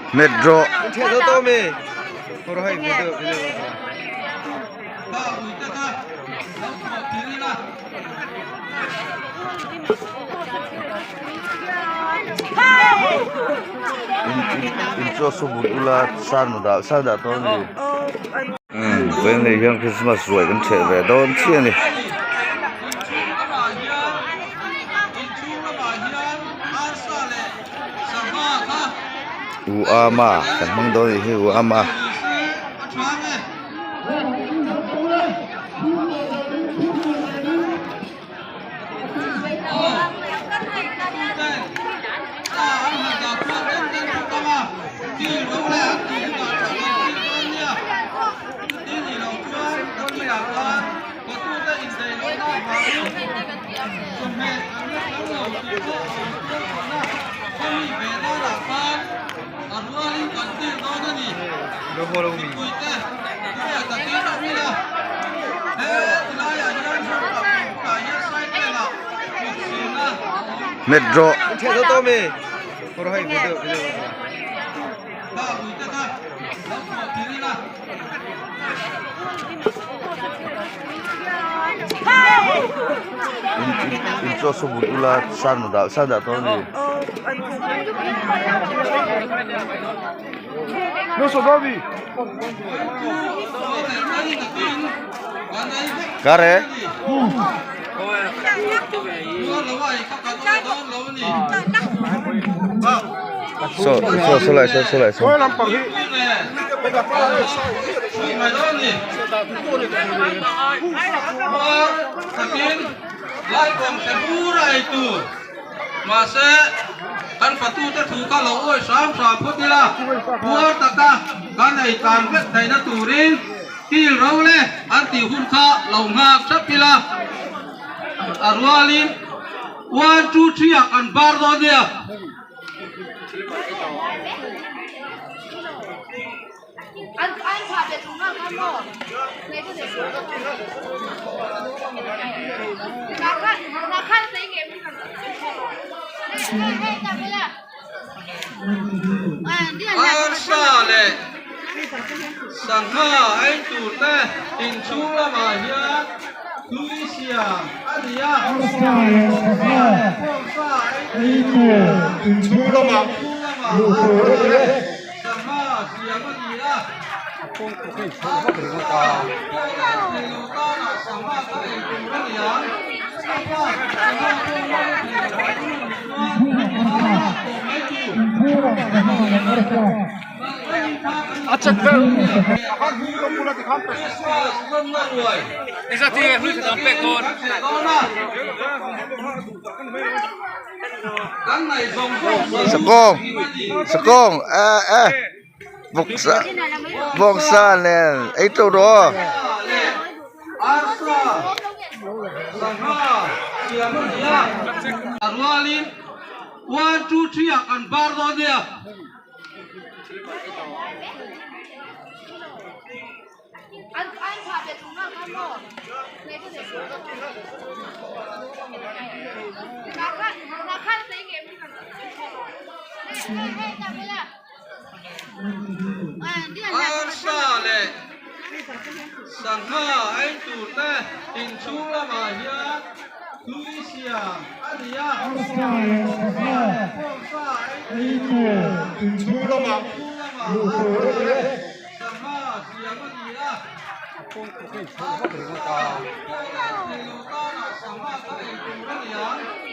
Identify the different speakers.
Speaker 1: Hmet rawh. In chu a su but ula san dah san dah dawn a ni. Umm vawiin hian Christmas ruai kan ṭheh ve dawn chiah a ni. U ama kan hmang dawn a nih hi u ama. Hmet rawh. In chu a su but ula san dah san dah dawn a ni. Kare. So so so lai so so lai so.
Speaker 2: Mahse, kan fatute thu kha lo awih hram hram phawt ila, puar taka kan ei tlan vek theihna turin kil ro le an tih hun kha lo nghak thap ila, a rualin one two three ah kan bar dawn nia. Arsa leh sangha ei tur te inchhung lamah hian tui siam a ni a.
Speaker 3: Arsa leh sangha ei tur inchhung lamah luh tur a ni e.
Speaker 2: Sangha siam a ni a, theilo tanah sangha kha ei tur a ni ang. Sangha sangha pawh mawi thei lo a tum anih chuan sangha tawh mai tur. Christmas lawmna ruai
Speaker 1: Sakawng sakawng eh eh vawksa vawksa nen ei tawh rawh aw.
Speaker 2: Arsa leh sangha ei tur te inchhung lamah hian tui siam a ni a.
Speaker 3: Arsa leh sangha ei tur inchhung lamah luh tur a ni e.
Speaker 2: Sangha siam a ni a, thei lo tanah sangha kha ei tur a ni ang.